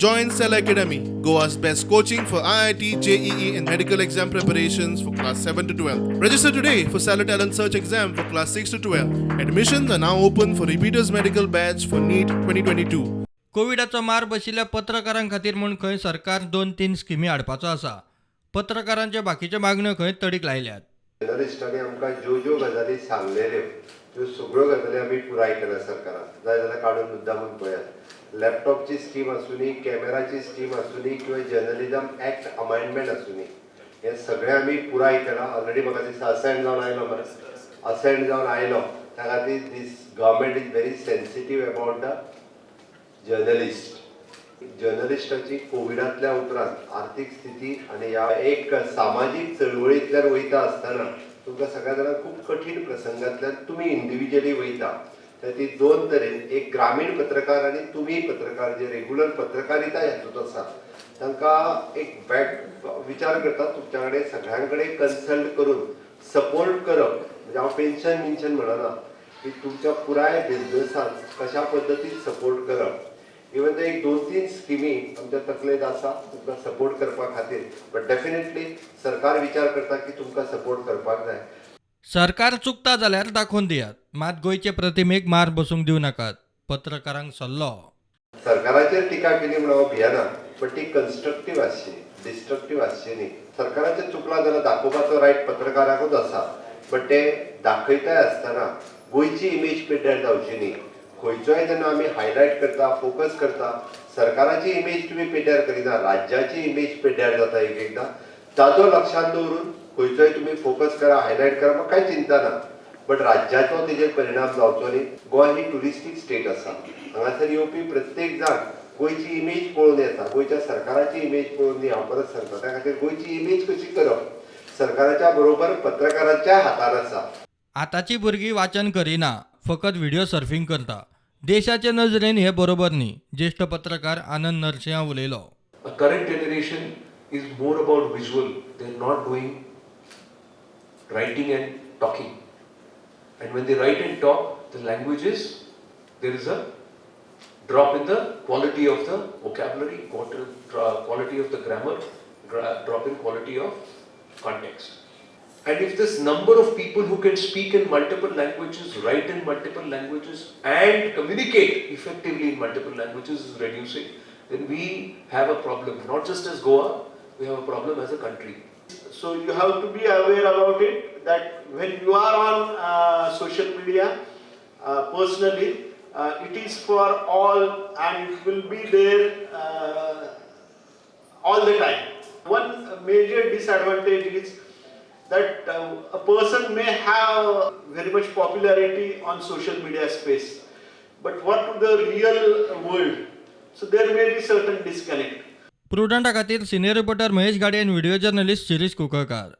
Join Cell Academy, Goa's best coaching for IIT, JEE, and medical exam preparations for class 7 to 12. Register today for Stellar Talent Search exam for class 6 to 12. Admissions are now open for repeaters medical batch for NEET 2022. कोविडाचो मार बशिल्ल्या पत्रकारां खातीर म्हूण खंय सरकार दोन तीन स्किमी हाडपाचो आसा. पत्रकारांच्यो बाकीच्यो मागण्यो खंय तडीक लायल्यात. जर्नलिस्टांनी आमकां ज्यो ज्यो गजाली सांगलेल्यो, त्यो सगळ्यो गजाली आमी पुराय केल्या सरकारान. जाय जाल्यार काडून मुद्दामून पळयात. लॅपटॉपची स्कीम आसुनी, कॅमेराची स्कीम आसुनी किंवा जर्नलिजम एक्ट अमेंडमेंट आसुनी, हें सगळें आमी पुराय केलां. ऑलरेडी म्हाका दिसता असेंट जावन आयलो मरे, असेंट जावन आयलो. त्या खातीर this government is very sensitive about the journalist. जर्नलिस्टाची कोविडांतल्या उपरांत आर्थीक स्थिती आनी ह्या एक सामाजीक चळवळींतल्यान वयता आसतना तुमकां सगळ्या जाणांक खूब कठीण प्रसंगांतल्यान तुमी इंडिविज्युअली वयता. तर ती दोन तरेन, एक ग्रामीण पत्रकार आनी तुमी पत्रकार जे रेगुलर पत्रकारिता हातूंत आसा, तांकां एक बॅक विचार करता, तुमच्या कडेन सगळ्यां कडेन कन्सल्ट करून सपोर्ट करप. म्हणजे हांव पेन्शन बिन्शन म्हणना, की तुमच्या पुराय बिझनसाक कशा पद्दतीन सपोर्ट करप. इवन एक दोन तीन स्किमी आमच्या तकलेंत आसा तुमकां सपोर्ट करपा खातीर. बट डेफिनेटली सरकार विचार करता की तुमकां सपोर्ट करपाक जाय. सरकार चुकता जाल्यार दाखोवन दियात, मात गोंयचे प्रतिमेक मार बसूंक दिवं नाकात, पत्रकारांक सल्लो. सरकाराचेर टिका केली म्हणून हांव भियेना, बट ती कन्स्ट्रक्टीव आसची, डिस्ट्रक्टीव आसची न्ही. सरकाराचेर चुकलां जाल्यार दाखोवपाचो रायट पत्रकाराकूच आसा, बट ते दाखयताय आसतना गोंयची इमेज पिड्ड्यार जावची न्ही. खंयचोय जेन्ना आमी हायलायट करता, फोकस करता, सरकाराची इमेज तुमी पिड्ड्यार करिना, राज्याची इमेज पिड्ड्यार जाता एक एकदां. ताजो लक्षांत दवरून खंयचोय तुमी फोकस करा, हायलायट करा, म्हाका कांय चिंता ना, बट राज्याचो तेजेर परिणाम जावचो न्ही. गोवा ही ट्युरिस्टीक स्टेट आसा. हांगासर येवपी प्रत्येक जाण गोंयची इमेज पळोवन येता, गोंयच्या सरकाराची इमेज पळोवन न्ही. हांव परत सांगता, त्या खातीर गोंयची इमेज कशी करप सरकाराच्या बरोबर पत्रकाराच्या हातान आसा. आतांची भुरगीं वाचन करिना, फकत व्हिडिओ सर्फिंग करता. देशाचे नजरेन हें बरोबर न्ही, ज्येश्ठ पत्रकार आनंद नरसिंहा उलयलो. A current generation is more about visual. They're not doing writing and talking. And when they write and talk, the language is, there is a drop in the quality of the vocabulary, quality of the grammar, drop in quality of context. And if this number of people who can speak in multiple languages, write in multiple languages, and communicate effectively in multiple languages is reducing, then we have a problem. Not just as Goa, we have a problem as a country. So you have to be aware about it, that when you are on social media personally, it is for all and it will be there all the time. One major disadvantage is that a person may have very much popularity on social media space, but what to the real world? So there may be certain disconnect. प्रुडंटा खातीर senior reporter Mahesh गाडे आनी video journalist Shirish Kunkalkar.